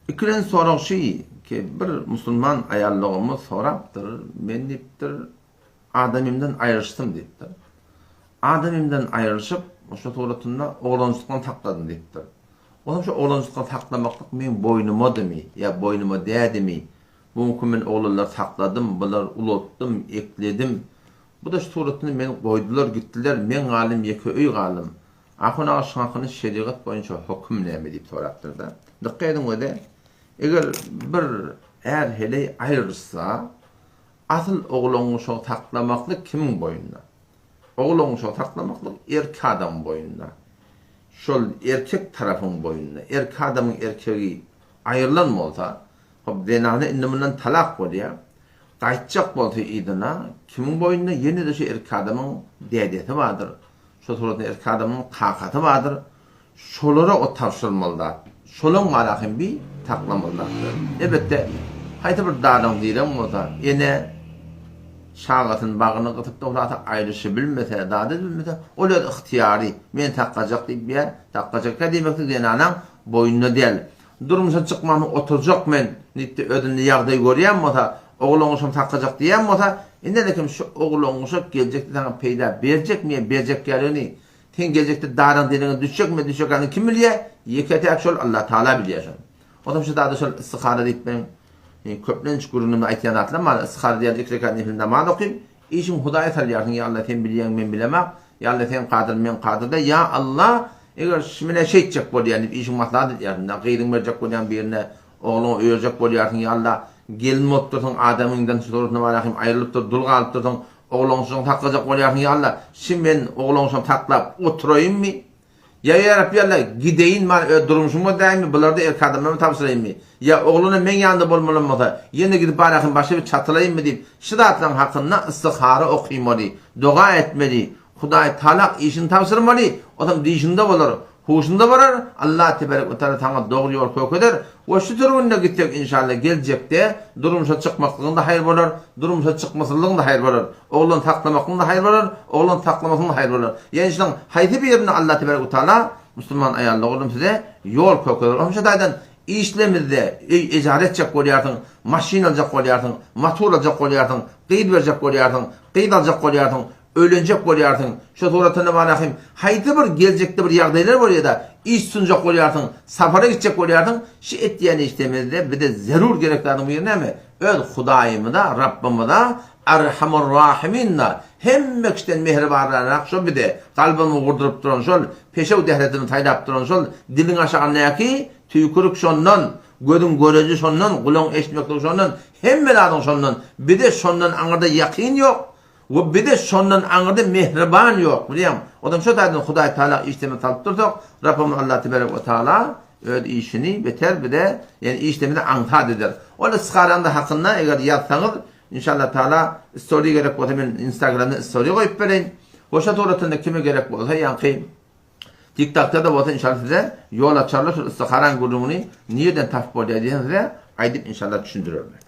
Ikilenji sorag şy ki, bir musulman aýal doganymyz sorapdyr, men diýipdir, adamymdan aýrylyşdym diýipdir. Adamymdan aýrylyşyp, şo suratynda oglanjykdan sakladym diýipdir. Onsoň şo oglanjykdan saklamaklyk meň boýnumadymy ýa boýnuma dädimi? Bu günki men oglanlary sakladym, bulary ulaltdym, ekledim. Bu-da şu suratynda meni goýdular gitdiler, men galdym ýeke öý galdym. Ahun aga şuň hakynda şerigat boýunça höküm näme diýip sorapdyr-da. Dykgat ediň özi, eger bir är-heleý aýrylyşsa, asyl oglan-uşagy saklamaklyk kimiň boýnunda? Oglan-uşagy saklamaklyk erkek adamyň boýnunda. Şol erkek tarapyň boýnunda. Erkek adamyň erkegi aýrylan bolsa, hop, zenana indi mundan talak bolýar. Gaýtjak bolsa yzyna, kimiň boýnunda? Ýene-de şu erkek adamyň dädesi bardyr. Şo suratda erkek adamyň kakasy bardyr. Şolara o tabşyrylmaly zat. Şolaň mala hem bi saklamaly zatlar. Elbetde, haýsy bir dadaň diýlen bolsa, ene çagasyny bagryna gysyp dograsa, aýryşybilmese, zat edibilmese, ol öz ygtyýary, men saklajak diýip bilýär. Saklajak diýmeklik zenanaň boýnuna däl. Durmuşa çykman oturjak men diýip-de özünde ýagdaý görýän bolsa, oglan-uşam saklajak diýýän bolsa, indi kim şu oglan-uşak geljekde saňa peýda berjekmi ýa berjek ýalyny, sen geljekde daryň diliňe düşjekmi ýa düşjek kim bilýär? Ýeke-täk şol Allatagala bilýär şony. Onsoň şu zada şol istihara diýip men köplenç gürrüňimde aýtýan zatlarym bar. Istihara diýýär, iki rekat nefil namaz okyp, Işiňi Hudaýa salýarsyň, ýa Alla sen bilýäň men bilemak, ýa Alla sen kadyr men kadyr däl, ýa Alla eger menä şeýtjek bolýan diýip işiňi maslahat edýärsiň-dä, gyzyňy berjek bolýaň birine, ogluňy öýerjek bolýarsyň, ýa Alla gelin bolup dursuň adamyňdan şu barahym aýrylypdyr dul galyp dursuň, oglanjygyňy saklajak bolýarsyň, ýa Alla şi men oglanjygymy saklap oturaýynmy, Ýa ýa Rabbi Alla, gideýin man öz durmuşyma däými, bularda erk adamlaryma tabşyraýynmy? Ýa oglanam meň ýanymda bolmalam bolsa, ýene gidip barahym başga bir çatylaýynmy diýip, şu zatlaryň hakynda istihara okymaly, doga etmeli, Hudaý talak işini tabşyrmaly, otam dişinde bolar, huşunda bolar, Allah teberek we taala saňa dogry ýol kökezer we şu sürgünde gitsek inşallah geljekde durmuşa çykmaklygyňda haýyr bolar, durmuşa çykmasyzlygyňda haýyr bolar. Oglan saklamaklygyňda haýyr bolar, oglan saklamasyňda haýyr bolar. Ýagny şunuň haýsy birinde Allah tebarek we taala musulman aýal dogrudan size ýol kökezer. Onuň şu taýdan işlemizde öý ejara etjek bolýarsyň, maşyn aljak bolýarsyň, motor aljak bolýarsyň, gyz berjek bolýarsyň, gyz aljak bolýarsyň, öýlenjek bolýarsyň. Şu suratda Rahym haýsy bir geljekde bir ýagdaýlar bolýada iş sunjak bolýarsyň, sapara gitjek bolýarsyň, şu etýän işlemizde bize zerur gerek zadyň biri näme? Öz Hudaýymyza, Rabbymyza Erhamur-Rahymyn-da, hemme kişiden mähribanrarak şol bize, kalbymyzy gurduryp duran şol, peşew dähletini saýlap duran şol, diliň aşagyndaky tüýkürik şondan, gözüň göreji şondan, gulagyň eşitmekligi şondan, hemme zadyň şondan, bize şondan aňyrda ýakyn ýok we bize şondan aňyrda mähriban ýok, bilýäňmi? Onam şo taýdan Hudaý Tagala işdemi salyp dursak, Rabbymyz Allah Tebarek we Taala öz işini beter bize, ýagny işdemizi aňsat eder. Ol istiharanyň hakynda eger ýazsaňyz, Inşallah Taala story gerek bolsa men instagramda story goýup bereýin. Goşa suratynda kime gerek bolsa ýaňky TikTokda da bolsa inşallah size ýol açarlar şu istiharaň gürrüňini nirden tapyp bolýar diýen size aýdyp inşallah düşündirerler.